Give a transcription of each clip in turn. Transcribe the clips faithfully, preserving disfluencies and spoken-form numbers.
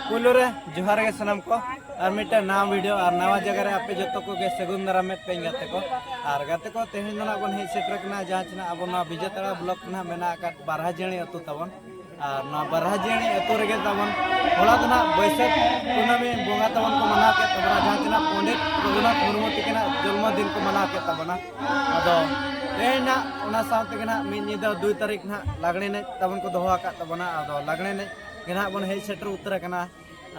ᱯᱳᱭᱞᱳ ᱨᱮ ᱡᱚᱦᱟᱨ ᱜᱮ ᱥᱟᱱᱟᱢ ᱠᱚ, ᱟᱨ ᱢᱤᱫᱴᱮᱱ ᱱᱟᱣᱟ ᱵᱷᱤᱰᱤᱭᱳ ᱟᱨ ᱱᱟᱣᱟ ᱡᱟᱭᱜᱟ ᱨᱮ ᱟᱯᱮ ᱡᱚᱛᱚ ᱠᱚᱜᱮ ᱥᱟᱹᱜᱩᱱ ᱫᱟᱨᱟᱢ ᱢᱮᱫ ᱯᱮ ᱜᱟᱛᱮ ᱠᱚ᱾ ᱟᱨ ᱜᱟᱛᱮ ᱠᱚ, ᱛᱮᱦᱮᱧ ᱫᱚ ᱱᱟᱜ ᱵᱚᱱ ᱦᱮᱡ ᱥᱮᱴᱮᱨ ᱠᱟᱱᱟ ᱡᱟᱦᱟᱸ ᱪᱮ ᱱᱟᱜ ᱟᱵᱚ ᱱᱚᱣᱟ ᱵᱤᱡᱮᱛᱟᱲᱟ ᱵᱞᱚᱠ ᱨᱮ ᱱᱟᱜ ᱢᱮᱱᱟᱜ ᱟᱠᱟᱫ ᱵᱟᱨᱦᱟᱡᱟᱹᱲᱤ ᱟᱹᱛᱩ ᱛᱟᱵᱚᱱ᱾ ᱟᱨ ᱱᱚᱣᱟ ᱵᱟᱨᱦᱟᱡᱟᱹᱲᱤ ᱟᱹᱛᱩ ᱨᱮᱜᱮ ᱛᱟᱵᱚᱱ ᱦᱚᱞᱟ ᱫᱚ ᱱᱟᱜ ᱵᱟᱹᱭᱥᱟᱹᱠᱷ ᱠᱩᱱᱟᱹᱢᱤ ᱵᱚᱸᱜᱟ ᱛᱟᱵᱚᱱ ᱠᱚ ᱢᱟᱱᱟᱣ ᱠᱮᱫ ᱛᱟᱵᱚᱱᱟ, ᱡᱟᱦᱟᱸ ᱛᱤᱱᱟᱹᱜ ᱯᱚᱱᱰᱤᱛ ᱨᱚᱜᱷᱩᱱᱟᱛᱷ ᱢᱩᱨᱢᱩ ᱛᱤᱠᱤᱱᱟᱜ ᱡᱚᱱᱢᱚ ᱫᱤᱱ ᱠᱚ ᱢᱟᱱᱟᱣ ᱠᱮᱫ ᱛᱟᱵᱚᱱᱟ᱾ ᱟᱫᱚ ᱛᱮᱦᱮᱧ ᱱᱟᱜ ᱚᱱᱟ ᱥᱟᱶ ᱛᱮᱜᱮ ᱱᱟᱜ ᱢᱤᱫ ᱧᱤᱫᱟᱹ ᱫᱩᱭ ᱛᱟᱹᱨᱤᱠᱷ ᱱᱟᱜ ᱞᱟᱜᱽᱲᱮ ᱮᱱᱮᱡ ᱛᱟᱵᱚᱱ ᱠᱚ ᱫᱚᱦᱚ ᱟᱠᱟᱫ ᱛᱟᱵᱚᱱᱟ᱾ ᱟᱫᱚ ᱞᱟᱜᱽᱲᱮ ᱮᱱᱮᱡ ᱜᱮ ᱱᱟᱜ ᱵᱚᱱ ᱦᱮᱡ ᱥᱮᱴᱮᱨ ᱩᱛᱟᱹᱨ ᱟᱠᱟᱱᱟ᱾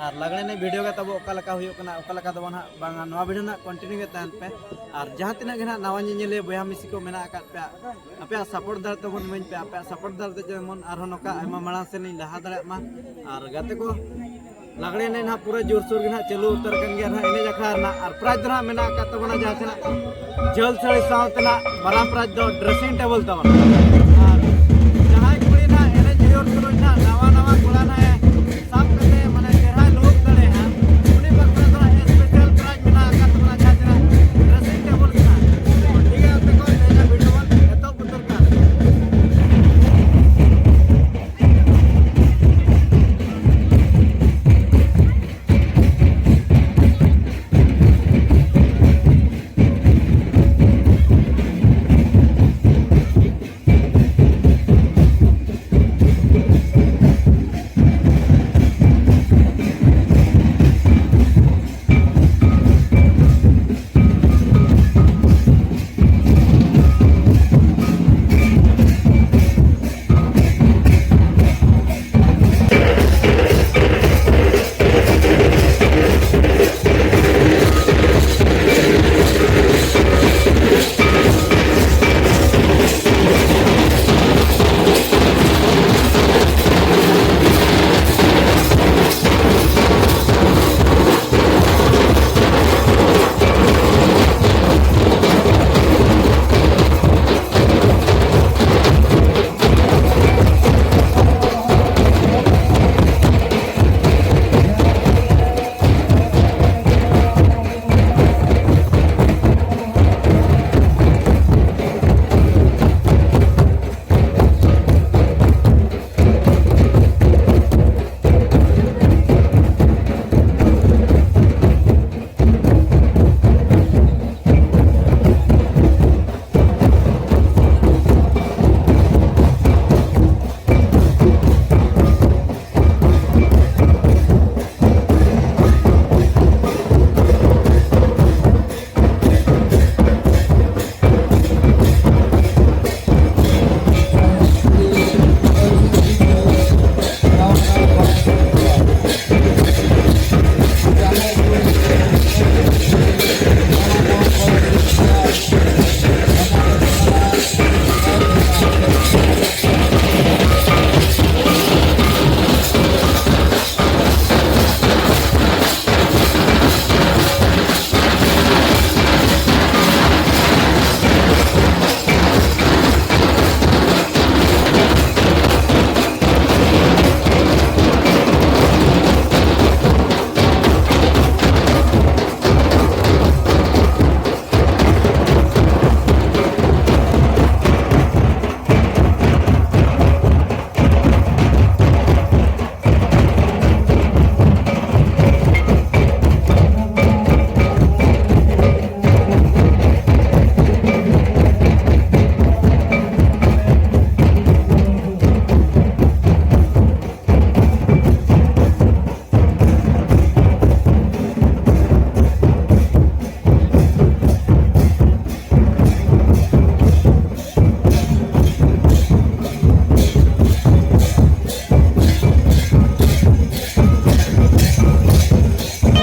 ᱟᱨ ᱞᱟᱜᱽᱲᱮ ᱮᱱᱮᱡ ᱵᱷᱤᱰᱤᱭᱳ ᱜᱮ ᱛᱟᱵᱚ ᱚᱠᱟ ᱞᱮᱠᱟ ᱦᱩᱭᱩᱜ ᱠᱟᱱᱟ, ᱚᱠᱟ ᱞᱮᱠᱟ ᱫᱚ ᱱᱟᱦᱟᱜ ᱵᱟᱝᱟ, ᱱᱚᱣᱟ ᱵᱷᱤᱰᱤᱭᱳ ᱱᱟᱦᱟᱜ ᱠᱚᱱᱴᱤᱱᱤᱭᱩ ᱜᱮ ᱛᱟᱦᱮᱱ ᱯᱮ᱾ ᱟᱨ ᱡᱟᱦᱟᱸ ᱛᱤᱱᱟᱹᱜ ᱜᱮ ᱱᱟᱦᱟᱜ ᱱᱟᱣᱟ ᱧᱮᱧᱮᱞᱤᱭᱟᱹ ᱵᱚᱭᱦᱟ ᱢᱤᱥᱤ ᱠᱚ ᱢᱮᱱᱟᱜ ᱟᱠᱟᱫ ᱯᱮᱭᱟ, ᱟᱯᱮᱭᱟᱜ ᱥᱟᱯᱳᱨᱴ ᱫᱟᱲᱮ ᱛᱟᱵᱚᱱ ᱤᱢᱟᱹᱧ ᱯᱮ, ᱟᱯᱮᱭᱟᱜ ᱥᱟᱯᱳᱨᱴ ᱫᱟᱲᱮ ᱛᱮ ᱡᱮᱢᱚᱱ ᱟᱨᱦᱚᱸ ᱱᱚᱝᱠᱟ ᱟᱭᱢᱟ ᱢᱟᱲᱟᱝ ᱥᱮᱱ ᱤᱧ ᱞᱟᱦᱟ ᱫᱟᱲᱮᱭᱟᱜ ᱢᱟ᱾ ᱟᱨ ᱜᱟᱛᱮ ᱠᱚ, ᱞᱟᱜᱽᱲᱮ ᱮᱱᱮᱡ ᱱᱟᱦᱟᱜ ᱯᱩᱨᱟᱹ ᱡᱳᱨᱥᱳᱨ ᱜᱮ ᱱᱟᱦᱟᱜ ᱪᱟᱹᱞᱩ ᱩᱛᱟᱹᱨ ᱠᱟᱱ ᱜᱮᱭᱟ ᱱᱟᱦᱟᱜ ᱮᱱᱮᱡ ᱟᱠᱷᱲᱟ ᱨᱮᱱᱟᱜ᱾ ᱟᱨ ᱯᱨᱟᱭᱤᱡᱽ ᱫᱚ ᱱᱟᱦᱟᱜ ᱢᱮᱱᱟᱜ ᱟᱠᱟᱫ ᱛᱟᱵᱚᱱᱟ ᱡᱟᱦᱟᱸ ᱛᱤᱱᱟᱹᱜ ᱡᱷᱟᱹᱞ ᱥᱟᱹᱲᱤ ᱥᱟᱶᱛᱮ ᱱᱟᱦᱟᱜ ᱢᱟᱨᱟᱝ ᱯᱨᱟᱭᱤᱡᱽ ᱫᱚ ᱰᱨᱮᱥᱤᱝ ᱴᱮᱵᱚᱞ ᱛᱟᱵᱚᱱ᱾ ᱟᱨ ᱡᱟᱦᱟᱸᱭ ᱠᱩᱲᱤ ᱱᱟᱦᱟᱜ ᱮᱱᱮᱡ ᱦᱩᱭᱩᱜ ᱛᱩᱞᱩᱡ ᱱᱟᱦᱟᱜ ᱱᱟᱣᱟ ᱱᱟᱣᱟ ᱠᱚᱲᱟ ᱱᱟᱦᱟᱜ ᱮ ᱥᱟᱵ ᱠᱟᱛᱮ ᱢᱟᱱᱮ ᱪᱮᱦᱨᱟᱭ ᱞᱩᱦᱩᱠ ᱫᱟᱲᱮᱭᱟᱜᱼᱟ, ᱩᱱᱤ ᱵᱟᱠᱷᱨᱟ ᱫᱚ ᱱᱟᱦᱟᱜ ᱥᱯᱮᱥᱟᱞ ᱯᱨᱟᱭᱤᱡᱽ ᱢᱮᱱᱟᱜ ᱟᱠᱟᱫ ᱛᱟᱵᱚᱱᱟ ᱡᱟᱦᱟᱸ ᱛᱤᱱᱟᱹᱜ ᱰᱨᱮᱥᱤᱝ ᱴᱮᱵᱚᱞ ᱠᱟᱱᱟ᱾ ᱴᱷᱤᱠ ᱜᱮᱭᱟ ᱜᱟᱛᱮ ᱠᱚ, ᱛᱮᱦᱮᱧᱟᱜ ᱵᱷᱤᱰᱤᱭᱳ ᱵᱚᱱ ᱮᱛᱚᱦᱚᱵ ᱩᱛᱟᱹᱨ ᱠᱟᱜᱼᱟ᱾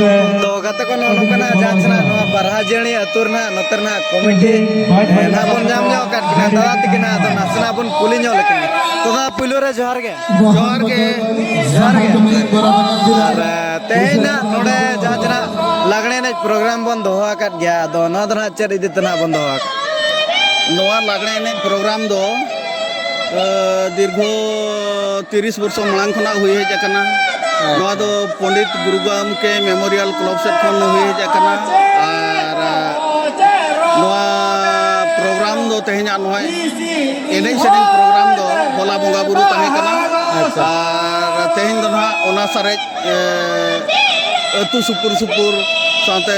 ᱛᱚ ᱜᱟᱛᱮ ᱠᱚ, ᱱᱚᱜᱼᱚ ᱱᱚᱝᱠᱟᱱᱟᱜ ᱡᱟᱦᱟᱸ ᱥᱮᱱᱟᱜ ᱱᱚᱣᱟ ᱵᱟᱨᱦᱟᱡᱟᱹᱲᱤ ᱟᱹᱛᱩ ᱨᱮᱱᱟᱜ ᱱᱚᱛᱮ ᱨᱮᱱᱟᱜ ᱠᱚᱢᱤᱴᱤ, ᱮ, ᱱᱟᱦᱟᱜ ᱵᱚᱱ ᱧᱟᱢ ᱧᱚᱜ ᱟᱠᱟᱫ ᱠᱤᱱᱟ ᱫᱟᱫᱟ ᱛᱟᱹᱠᱤᱱ ᱱᱟᱦᱟᱜ᱾ ᱟᱫᱚ ᱱᱟᱥᱮᱱᱟᱜ ᱵᱚᱱ ᱠᱩᱞᱤ ᱧᱚᱜ ᱞᱮᱠᱤᱱ ᱜᱮ᱾ ᱛᱚ ᱫᱟᱫᱟ, ᱯᱩᱭᱞᱩ ᱨᱮ ᱡᱚᱦᱟᱨ ᱜᱮ᱾ ᱡᱚᱦᱟᱨ ᱜᱮ᱾ ᱡᱚᱦᱟᱨ ᱜᱮ᱾ ᱟᱨ, ᱮ, ᱛᱮᱦᱮᱧ ᱱᱟᱦᱟᱜ ᱱᱚᱰᱮ ᱡᱟᱦᱟᱸ ᱛᱤᱱᱟᱹᱜ ᱞᱟᱜᱽᱲᱮ ᱮᱱᱮᱡ ᱯᱨᱳᱜᱨᱟᱢ ᱵᱚᱱ ᱫᱚᱦᱚ ᱟᱠᱟᱫ ᱜᱮᱭᱟ, ᱟᱫᱚ ᱱᱚᱣᱟ ᱫᱚ ᱱᱟᱦᱟᱜ ᱪᱮᱫ ᱤᱫᱤ ᱛᱮ ᱱᱟᱦᱟᱜ ᱵᱚᱱ ᱫᱚᱦᱚ ᱟᱠᱟᱫ? ᱱᱚᱣᱟ ᱞᱟᱜᱽᱲᱮ ᱮᱱᱮᱡ ᱯᱨᱳᱜᱨᱟᱢ ᱫᱚ, ᱮ, ᱫᱤᱨᱜᱷᱚ ᱛᱤᱨᱤᱥ ᱵᱚᱨᱥᱚ ᱢᱟᱲᱟᱝ ᱠᱷᱚᱱᱟᱜ ᱦᱩᱭ ᱦᱮᱡ ᱟᱠᱟᱱᱟ᱾ ᱟᱪᱪᱷᱟ᱾ ᱱᱚᱣᱟ ᱫᱚ ᱯᱚᱱᱰᱤᱛ ᱜᱩᱨᱩ ᱜᱚᱢᱠᱮ ᱢᱮᱢᱳᱨᱤᱭᱟᱞ ᱠᱞᱟᱵᱽ ᱥᱮᱫ ᱠᱷᱚᱱ ᱦᱩᱭ ᱦᱮᱡ ᱟᱠᱟᱱᱟ᱾ ᱟᱨ, ᱟ, ᱱᱚᱣᱟ ᱯᱨᱳᱜᱨᱟᱢ ᱫᱚ, ᱛᱮᱦᱮᱧᱟᱜ ᱱᱚᱣᱟ ᱮᱱᱮᱡ ᱥᱮᱨᱮᱧ ᱯᱨᱳᱜᱨᱟᱢ ᱫᱚ ᱦᱚᱞᱟ ᱵᱚᱸᱜᱟ ᱵᱩᱨᱩ ᱛᱟᱦᱮᱸ ᱠᱟᱱᱟ᱾ ᱟᱪᱪᱷᱟ᱾ ᱟᱨ ᱛᱮᱦᱮᱧ ᱫᱚ ᱱᱟᱦᱟᱜ ᱚᱱᱟ ᱥᱟᱨᱮᱡ, ᱮ, ᱟᱹᱛᱩ ᱥᱩᱯᱩᱨ ᱥᱩᱯᱩᱨ ᱥᱟᱶᱛᱮ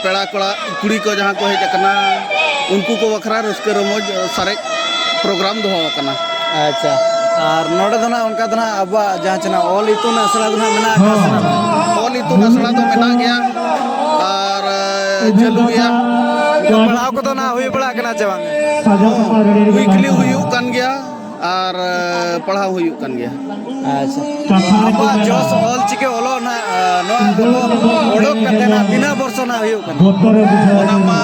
ᱯᱮᱲᱟ ᱠᱚᱲᱟ ᱠᱩᱲᱤ ᱠᱚ ᱡᱟᱦᱟᱸ ᱠᱚ ᱦᱮᱡ ᱟᱠᱟᱱᱟ, ᱩᱱᱠᱩ ᱠᱚ ᱵᱟᱠᱷᱨᱟ ᱨᱟᱹᱥᱠᱟᱹ ᱨᱚᱢᱚᱡᱽ ᱥᱟᱨᱮᱡ ᱯᱨᱳᱜᱨᱟᱢ ᱫᱚᱦᱚ ᱟᱠᱟᱱᱟ᱾ ᱟᱪᱪᱷᱟ, ᱟᱨ ᱱᱚᱰᱮ ᱫᱚ ᱱᱟᱦᱟᱜ ᱚᱱᱠᱟ ᱫᱚ ᱱᱟᱦᱟᱜ ᱟᱵᱚᱣᱟᱜ ᱡᱟᱦᱟᱸ ᱪᱮ ᱱᱟᱦᱟᱜ ᱚᱞ ᱤᱛᱩᱱ ᱟᱥᱲᱟ ᱫᱚ ᱱᱟᱦᱟᱜ ᱢᱮᱱᱟᱜ ᱟᱠᱟᱫ ᱥᱮ ᱵᱟᱝ? ᱚᱞ ᱤᱛᱩᱱ ᱟᱥᱲᱟ ᱫᱚ ᱢᱮᱱᱟᱜ ᱜᱮᱭᱟ ᱟᱨ, ᱮ, ᱪᱟᱹᱞᱩ ᱜᱮᱭᱟ᱾ ᱯᱟᱲᱦᱟᱣ ᱠᱚᱫᱚ ᱱᱟᱦᱟᱜ ᱦᱩᱭ ᱵᱟᱲᱟᱜ ᱠᱟᱱᱟ ᱪᱮ ᱵᱟᱝ? ᱦᱚᱸ, ᱦᱩᱭᱩᱜ ᱠᱟᱱ ᱜᱮᱭᱟ ᱟᱨ, ᱮ, ᱯᱟᱲᱦᱟᱣ ᱦᱩᱭᱩᱜ ᱠᱟᱱ ᱜᱮᱭᱟ᱾ ᱟᱪᱪᱷᱟ᱾ ᱟᱵᱚᱣᱟᱜ ᱡᱚᱥ ᱚᱞ ᱪᱤᱠᱤ ᱚᱞᱚᱜ ᱱᱟᱦᱟᱜ, ᱮ, ᱱᱚᱣᱟ ᱚᱰᱚᱠ ᱠᱟᱛᱮ ᱱᱟᱦᱟᱜ ᱛᱤᱱᱟᱹᱜ ᱵᱚᱨᱥᱚ ᱱᱟᱦᱟᱜ ᱦᱩᱭᱩᱜ ᱠᱟᱱᱟ? ᱚᱱᱟ ᱢᱟ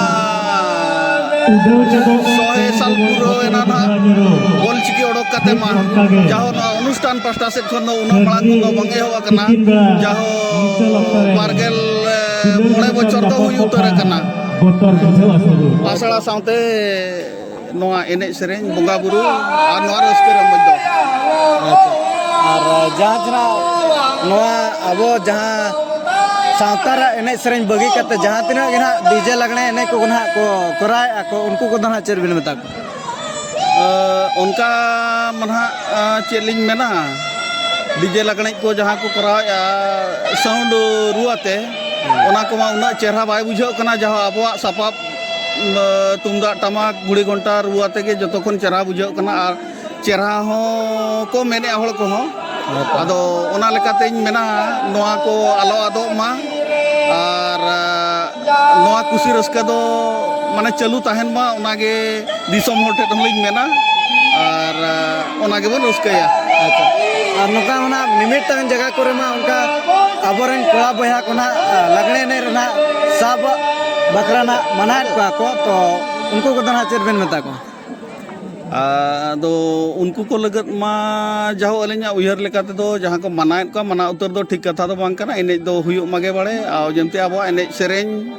ᱥᱚᱭ ᱥᱟᱞ ᱯᱩᱨᱟᱹᱣ ᱮᱱᱟ ᱱᱟᱦᱟᱜ ᱚᱞ ᱪᱤᱠᱤ ᱚᱰᱚᱠ ᱠᱟᱛᱮ ᱢᱟ᱾ ᱡᱟᱦᱳ, ᱱᱚᱣᱟ ᱚᱱᱩᱥᱴᱷᱟᱱ ᱯᱟᱦᱴᱟ ᱥᱮᱫ ᱠᱷᱚᱱ ᱫᱚ ᱩᱱᱟᱹᱜ ᱢᱟᱲᱟᱝ ᱠᱷᱚᱱ ᱫᱚ ᱵᱟᱝ ᱮᱦᱚᱵ ᱟᱠᱟᱱᱟ᱾ ᱡᱟᱦᱳ, ᱵᱟᱨᱜᱮᱞ, ᱮ, ᱢᱚᱬᱮ ᱵᱚᱪᱷᱚᱨ ᱫᱚ ᱦᱩᱭ ᱩᱛᱟᱹᱨ ᱟᱠᱟᱱᱟ᱾ ᱟᱥᱲᱟ ᱥᱟᱶᱛᱮ ᱱᱚᱣᱟ ᱮᱱᱮᱡ ᱥᱮᱨᱮᱧ, ᱵᱚᱸᱜᱟ ᱵᱩᱨᱩ ᱟᱨ ᱱᱚᱣᱟ ᱨᱟᱹᱥᱠᱟᱹ ᱨᱚᱢᱚᱡᱽ ᱫᱚ᱾ ᱟᱪᱪᱷᱟ᱾ ᱟᱨ ᱡᱟᱦᱟᱸ ᱛᱤᱱᱟᱹᱜ ᱱᱚᱣᱟ ᱟᱵᱚ ᱡᱟᱦᱟᱸ ᱥᱟᱶᱛᱟ ᱨᱮᱭᱟᱜ ᱮᱱᱮᱡ ᱥᱮᱨᱮᱧ ᱵᱟᱹᱜᱤ ᱠᱟᱛᱮ ᱡᱟᱦᱟᱸ ᱛᱤᱱᱟᱹᱜ ᱜᱮ ᱱᱟᱦᱟᱜ ᱰᱤᱡᱮ ᱞᱟᱜᱽᱬᱮ ᱮᱱᱮᱡ ᱠᱚ ᱱᱟᱦᱟᱜ ᱠᱚ ᱠᱚᱨᱟᱣᱮᱫᱼᱟ ᱠᱚ, ᱩᱱᱠᱩ ᱠᱚᱫᱚ ᱱᱟᱦᱟᱜ ᱪᱮᱫ ᱵᱤᱱ ᱢᱮᱛᱟ ᱠᱚᱣᱟ? ᱮ, ᱚᱱᱠᱟ ᱢᱟ ᱱᱟᱦᱟᱜ, ᱮ, ᱪᱮᱫ ᱞᱤᱧ ᱢᱮᱱᱟ, ᱰᱤᱡᱮ ᱞᱟᱜᱽᱬᱮ ᱠᱚ ᱡᱟᱦᱟᱸ ᱠᱚ ᱠᱚᱨᱟᱣᱮᱫᱼᱟ ᱥᱟᱣᱩᱱᱰ ᱨᱩ ᱟᱛᱮ, ᱚᱱᱟ ᱠᱚᱢᱟ ᱩᱱᱟᱹᱜ ᱪᱮᱦᱨᱟ ᱵᱟᱭ ᱵᱩᱡᱷᱟᱹᱜ ᱠᱟᱱᱟ᱾ ᱡᱟᱦᱟᱸ ᱟᱵᱚᱣᱟᱜ ᱥᱟᱯᱟᱵ, ᱮ, ᱛᱩᱢᱫᱟᱜ ᱴᱟᱢᱟᱠ ᱜᱷᱩᱲᱤ ᱜᱷᱚᱱᱴᱟ ᱨᱩ ᱟᱛᱮ ᱜᱮ ᱡᱚᱛᱚ ᱠᱷᱚᱱ ᱪᱮᱦᱨᱟ ᱵᱩᱡᱷᱟᱹᱜ ᱠᱟᱱᱟ ᱟᱨ ᱪᱮᱦᱨᱟ ᱦᱚᱸ ᱠᱚ ᱢᱮᱱᱮᱫᱼᱟ ᱦᱚᱲ ᱠᱚᱦᱚᱸ᱾ ᱟᱫᱚ ᱚᱱᱟ ᱞᱮᱠᱟᱛᱮᱧ ᱢᱮᱱᱟ, ᱱᱚᱣᱟ ᱠᱚ ᱟᱞᱚ ᱟᱫᱚᱜ ᱢᱟ ᱟᱨ, ᱮ, ᱱᱚᱣᱟ ᱠᱩᱥᱤ ᱨᱟᱹᱥᱠᱟᱹ ᱫᱚ ᱢᱟᱱᱮ ᱪᱟᱹᱞᱩ ᱛᱟᱦᱮᱱ ᱢᱟ, ᱚᱱᱟᱜᱮ ᱫᱤᱥᱚᱢ ᱦᱚᱲ ᱴᱷᱮᱱ ᱦᱚᱸᱞᱤᱧ ᱢᱮᱱᱟ ᱟᱨ, ᱮ, ᱚᱱᱟ ᱜᱮᱵᱚᱱ ᱨᱟᱹᱥᱠᱟᱹᱭᱟ᱾ ᱟᱪᱪᱷᱟ᱾ ᱟᱨ ᱱᱚᱝᱠᱟ ᱢᱟ ᱱᱟᱜ ᱢᱤᱢᱤᱫᱴᱟᱝ ᱡᱟᱭᱜᱟ ᱠᱚᱨᱮ ᱢᱟ ᱚᱱᱠᱟ ᱟᱵᱚᱨᱮᱱ ᱠᱚᱲᱟ ᱵᱚᱭᱦᱟ ᱠᱚ ᱱᱟᱜ, ᱟ, ᱞᱟᱜᱽᱲᱮ ᱮᱱᱮᱡ ᱨᱮ ᱱᱟᱜ ᱥᱟᱵ ᱵᱟᱠᱷᱨᱟ ᱱᱟᱜ ᱢᱟᱱᱟᱭᱮᱫ ᱠᱚᱣᱟ ᱠᱚ, ᱛᱚ ᱩᱱᱠᱩ ᱠᱚᱫᱚ ᱱᱟᱜ ᱪᱮᱫ ᱵᱮᱱ ᱢᱮᱛᱟ ᱠᱚᱣᱟ? ᱟᱫᱚ ᱩᱱᱠᱩ ᱠᱚ ᱞᱟᱹᱜᱤᱫ ᱢᱟ ᱡᱟᱦᱳ ᱟᱹᱞᱤᱧᱟᱜ ᱩᱭᱦᱟᱹᱨ ᱞᱮᱠᱟ ᱛᱮᱫᱚ ᱡᱟᱦᱟᱸ ᱠᱚ ᱢᱟᱱᱟᱣᱮᱫ ᱠᱚᱣᱟ, ᱢᱟᱱᱟᱣ ᱩᱛᱟᱹᱨ ᱫᱚ ᱴᱷᱤᱠ ᱠᱟᱛᱷᱟ ᱫᱚ ᱵᱟᱝ ᱠᱟᱱᱟ᱾ ᱮᱱᱮᱡ ᱫᱚ ᱦᱩᱭᱩᱜ ᱢᱟᱜᱮ ᱵᱟᱲᱮ, ᱟᱨ ᱡᱮᱢᱛᱤ ᱟᱵᱚᱣᱟᱜ ᱮᱱᱮᱡ ᱥᱮᱨᱮᱧ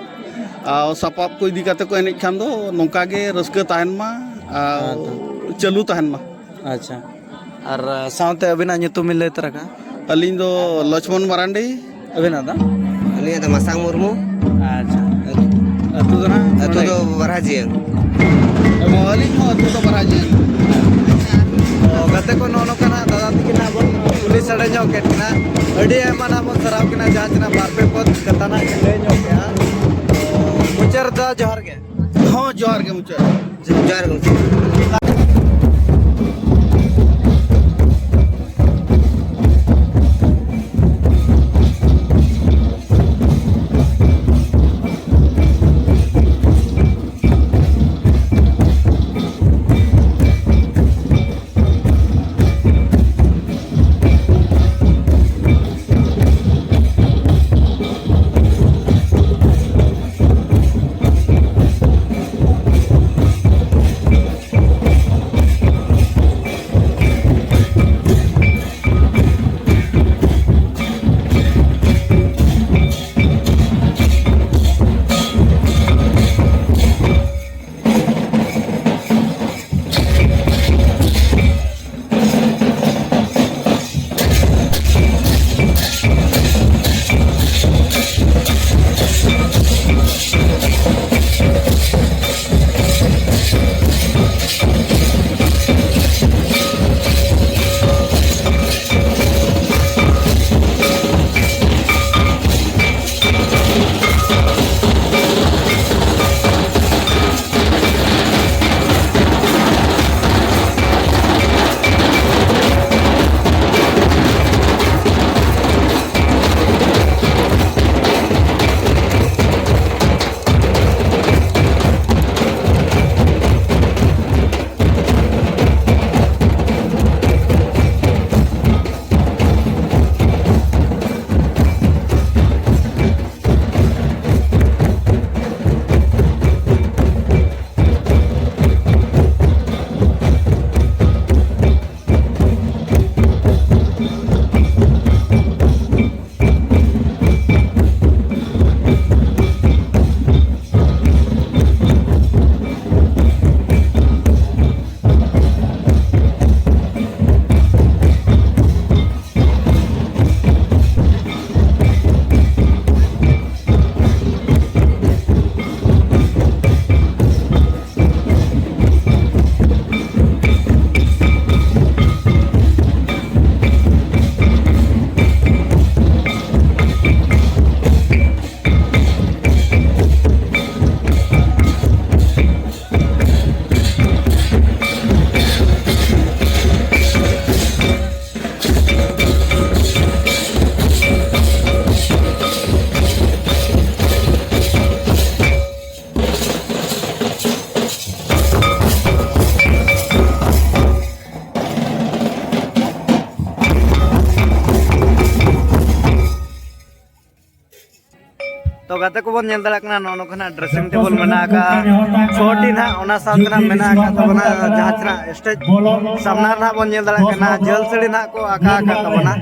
ᱟᱨ ᱥᱟᱯᱟᱵ ᱠᱚ ᱤᱫᱤ ᱠᱟᱛᱮ ᱠᱚ ᱮᱱᱮᱡ ᱠᱷᱟᱱ ᱫᱚ ᱱᱚᱝᱠᱟ ᱜᱮ ᱨᱟᱹᱥᱠᱟᱹ ᱛᱟᱦᱮᱱ ᱢᱟ ᱟᱨ ᱦᱮᱸ ᱛᱚ᱾ ᱪᱟᱹᱞᱩ ᱛᱟᱦᱮᱱ ᱢᱟ᱾ ᱟᱪᱪᱷᱟ, ᱟᱨ, ᱟ, ᱥᱟᱶᱛᱮ ᱟᱹᱵᱤᱱᱟᱜ ᱧᱩᱛᱩᱢ ᱵᱤᱱ ᱞᱟᱹᱭ ᱛᱚᱨᱟ ᱠᱟᱜᱼᱟ? ᱟᱹᱞᱤᱧ ᱫᱚ ᱞᱚᱪᱷᱢᱚᱱ ᱢᱟᱨᱟᱝᱰᱤ᱾ ᱟᱹᱵᱤᱱᱟᱜ ᱫᱚ? ᱟᱹᱞᱤᱧᱟᱜ ᱫᱚ ᱢᱟᱥᱟᱝ ᱢᱩᱨᱢᱩ᱾ ᱟᱪᱪᱷᱟ᱾ ᱟᱹᱛᱩ ᱫᱚ ᱱᱟᱦᱟᱜ ᱟᱹᱛᱩ ᱱᱚᱰᱮ? ᱫᱚ ᱵᱟᱨᱦᱟᱡᱤᱭᱟᱹ᱾ ᱚ, ᱟᱹᱞᱤᱧ ᱦᱚᱸ ᱟᱹᱛᱩ ᱫᱚ ᱵᱟᱨᱦᱟᱡᱤᱭᱟᱹ᱾ ᱚ, ᱜᱟᱛᱮ ᱠᱚ, ᱱᱚᱜᱼᱚ ᱱᱚᱝᱠᱟ ᱱᱟᱦᱟᱜ ᱫᱟᱫᱟ ᱛᱟᱹᱠᱤᱱ ᱱᱟᱦᱟᱜ ᱵᱚᱱ ᱠᱩᱞᱤ ᱥᱟᱰᱮ ᱧᱚᱜ ᱠᱮᱫ ᱠᱤᱱᱟ᱾ ᱟᱹᱰᱤ ᱟᱭᱢᱟ ᱱᱟᱦᱟᱜ ᱵᱚᱱ ᱥᱟᱨᱦᱟᱣ ᱠᱤᱱᱟ, ᱡᱟᱦᱟᱸ ᱛᱤᱱᱟᱹᱜ ᱵᱟᱨ ᱯᱮ ᱯᱚᱫ ᱠᱟᱛᱷᱟ ᱱᱟᱦᱟᱜ ᱠᱤᱱ ᱞᱟᱹᱭ ᱧᱚᱜ ᱠᱮᱜᱼᱟ᱾ ᱛᱚ, ᱢᱩᱪᱟᱹᱫ ᱨᱮᱫᱚ ᱡᱚᱦᱟᱨ ᱜᱮ᱾ ᱦᱚᱸ, ᱡᱚᱦᱟᱨ ᱜᱮ ᱢᱩᱪᱟᱹᱫ᱾ ᱡᱚᱦᱟᱨ ᱜᱮ ᱢᱩᱪᱟᱹᱫ᱾ ᱛᱚ ᱜᱟᱛᱮ ᱠᱚᱵᱚᱱ ᱧᱮᱞ ᱫᱟᱲᱮᱭᱟᱜ ᱠᱟᱱᱟ, ᱱᱚᱜᱼᱚ ᱱᱚᱝᱠᱟ ᱱᱟᱜ dressing table ᱢᱮᱱᱟᱜ ᱟᱠᱟᱫᱼᱟ, ᱪᱷᱚᱴᱤ ᱱᱟᱦᱟᱜ᱾ ᱚᱱᱟ ᱥᱟᱶᱛᱮ ᱱᱟᱦᱟᱜ ᱢᱮᱱᱟᱜ ᱟᱠᱟᱫ ᱛᱟᱵᱚᱱᱟ ᱡᱟᱦᱟᱸ ᱛᱤᱱᱟᱹᱜ stage ᱥᱟᱢᱱᱟ ᱨᱮ ᱱᱟᱦᱟᱜ ᱵᱚᱱ ᱧᱮᱞ ᱫᱟᱲᱮᱭᱟᱜ ᱠᱟᱱᱟ, ᱡᱷᱟᱹᱞ ᱥᱟᱹᱲᱤ ᱱᱟᱦᱟᱜ ᱠᱚ ᱟᱠᱟ ᱟᱠᱟᱫ ᱛᱟᱵᱚᱱᱟ᱾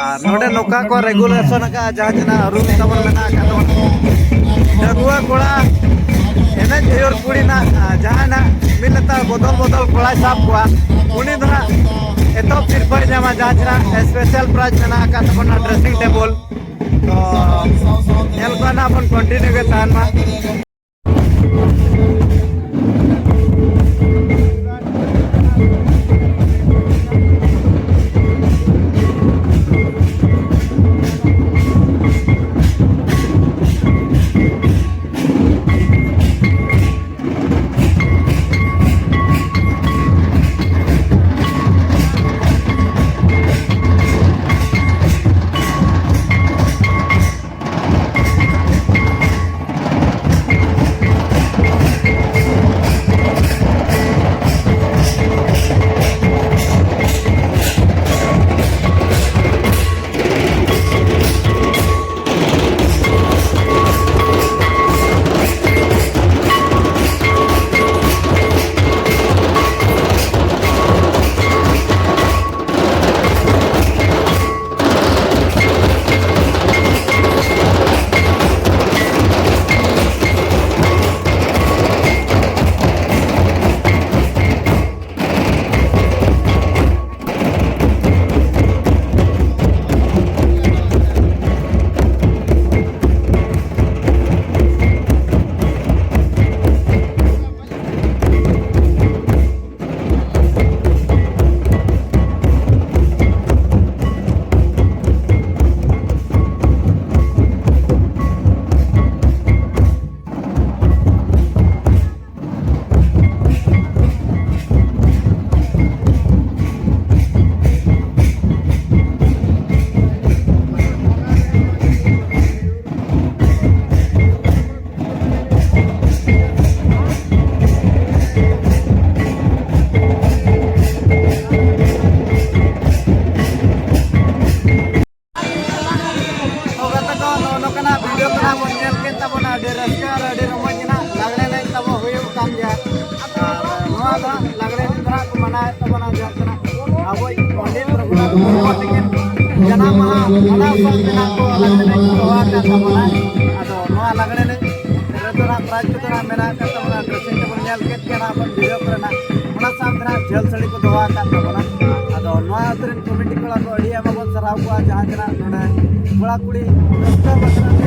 ᱟᱨ ᱱᱚᱰᱮ ᱱᱚᱝᱠᱟ ᱠᱚ regulation ᱟᱠᱟᱫᱼᱟ, ᱡᱟᱦᱟᱸ ᱛᱤᱱᱟᱹᱜ room ᱛᱟᱵᱚᱱ ᱢᱮᱱᱟᱜ ᱟᱠᱟᱫ ᱛᱟᱵᱚᱱᱟ, ᱰᱟᱺᱜᱩᱣᱟᱹ ᱠᱚᱲᱟ ᱮᱱᱮᱡ ᱟᱹᱭᱩᱨ ᱠᱩᱲᱤ ᱱᱟᱦᱟᱜ ᱡᱟᱦᱟᱸᱭ ᱱᱟᱦᱟᱜ ᱢᱤᱫ ᱞᱮᱛᱟᱲ ᱵᱚᱫᱚᱞ ᱵᱚᱫᱚᱞ ᱠᱚᱲᱟᱭ ᱥᱟᱵ ᱠᱚᱣᱟ, ᱩᱱᱤ ᱫᱚ ᱱᱟᱦᱟᱜ ᱮᱛᱚᱦᱚᱵ ᱥᱤᱨᱯᱟᱹᱭ ᱧᱟᱢᱟ, ᱡᱟᱦᱟᱸ ᱛᱤᱱᱟᱹᱜ special prize ᱢᱮᱱᱟᱜ ᱟᱠᱟᱫ ᱛᱟᱵᱚᱱᱟ dressing table᱾ ᱛᱚ ᱧᱮᱞ ᱠᱚᱣᱟ ᱱᱟᱦᱟᱜ ᱵᱚᱱ continue ᱜᱮ ᱛᱟᱦᱮᱱ ᱢᱟ᱾ ᱢᱟᱱᱟᱣᱮᱫ ᱛᱟᱵᱚᱱᱟ, ᱡᱟᱦᱟᱸ ᱠᱟᱱᱟ ᱟᱵᱚᱭᱤᱡ ᱯᱚᱱᱰᱤᱛ ᱨᱚᱜᱷᱩᱱᱟᱛᱷ ᱢᱩᱨᱢᱩ ᱛᱟᱹᱠᱤᱱ ᱡᱟᱱᱟᱢ ᱢᱟᱦᱟ ᱢᱟᱱᱟᱣ ᱥᱟᱶᱛᱮ ᱱᱟᱜ ᱠᱚ ᱞᱟᱜᱽᱲᱮ ᱮᱱᱮᱡ ᱠᱚ ᱫᱚᱦᱚ ᱟᱠᱟᱫ ᱛᱟᱵᱚᱱᱟ᱾ ᱟᱫᱚ ᱱᱚᱣᱟ ᱞᱟᱜᱽᱲᱮ ᱮᱱᱮᱡ ᱨᱮᱫᱚ ᱱᱟᱜ ᱯᱨᱟᱭᱤᱡᱽ ᱠᱚᱫᱚ ᱱᱟᱜ ᱢᱮᱱᱟᱜ ᱟᱠᱟᱫ ᱛᱟᱵᱚᱱᱟ, ᱰᱨᱮᱥᱤᱝ ᱴᱮᱵᱚᱞ ᱧᱮᱞ ᱠᱮᱫ ᱜᱮ ᱱᱟᱜ ᱵᱚᱱ ᱵᱷᱤᱰᱤᱭᱳ ᱠᱚᱨᱮ ᱱᱟᱜ, ᱚᱱᱟ ᱥᱟᱶᱛᱮ ᱱᱟᱜ ᱡᱷᱟᱹᱞ ᱥᱟᱹᱲᱤ ᱠᱚ ᱫᱚᱦᱚ ᱟᱠᱟᱫ ᱛᱟᱵᱚᱱᱟ᱾ ᱟᱫᱚ ᱱᱚᱣᱟ ᱟᱹᱛᱩ ᱨᱮᱱ ᱠᱚᱢᱤᱴᱤ ᱠᱚᱲᱟ ᱠᱚ ᱟᱹᱰᱤ ᱟᱭᱢᱟ ᱵᱚᱱ ᱥᱟᱨᱦᱟᱣ ᱠᱚᱣᱟ, ᱡᱟᱦᱟᱸ ᱛᱤᱱᱟᱹᱜ ᱱᱚᱰᱮ ᱠᱚᱲᱟ ᱠᱩᱲᱤ ᱨᱟᱹᱥᱠᱟᱹ ᱵᱟᱠᱷᱨᱟ ᱛᱮ